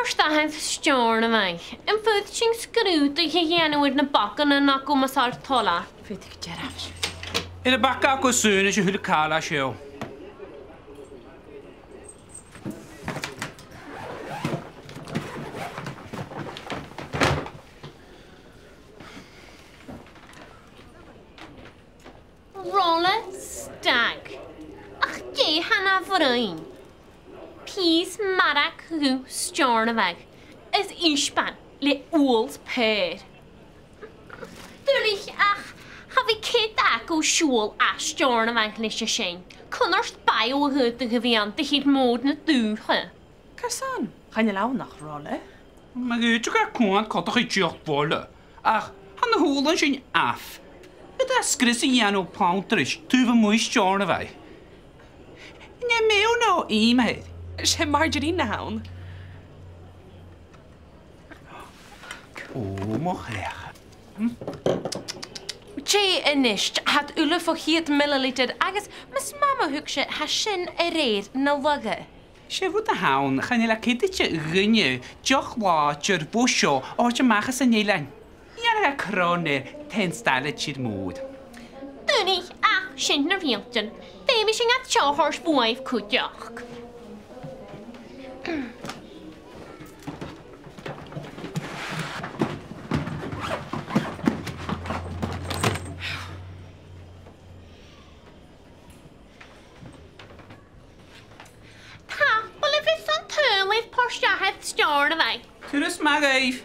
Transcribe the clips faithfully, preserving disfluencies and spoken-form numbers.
Staigh air Steòrnabhagh. Am faod sinn sgrùdadh a dhèanamh air na bagan a th' againn mus fheàrr toil leat? Faodaidh gu dearbh. Air a' bhaga agad-sa, 's e a h-uile càil a tha seo. Rolla stag. Ach dè tha na bhroinn? Pìos marag dhubh Steòrnabhaigh is isbean le ubhal 's paidhir. Duilich, ach cha bhi cead agaibh siubhal à Steòrnabhagh leis a sin. Cunnart baidh a dh'fhaodadh a bhith ann de cheud mòd na dùthcha. Carson? Chan eil ann ach rolla. Ma dh'fhaodte gur e cuan codach a dh'fheuch rolla, ach tha na h-ùbhlan sin amh. Faodaidh tu sgrios a dhèanamh plant ris, taobh a-muigh Steòrnabhaigh. An e Mayo no ìm a th' air? 'S e margarine a th' ann. Ò, mo chreach. Tè a-nis, tha iad uile fo cheud millilitear agus mas math mo thuigse, tha sin a rèir na lagha. 'S e rud a th' ann, chan eil e ceadaichte dhuinne deoch làidir bho seo a thoirt a-mach às an eilean. Dhèanadh e cron air taigh-staile tìr-mòr. Duilich, ach sin na riaghailtean. Feumaidh sinn an seo a thoirt bhuaibh cuideachd. Tapadh leibh airson tadhal air Port Steòrnabhaigh. Turas math dhuibh.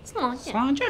Slàinte. Slàinte.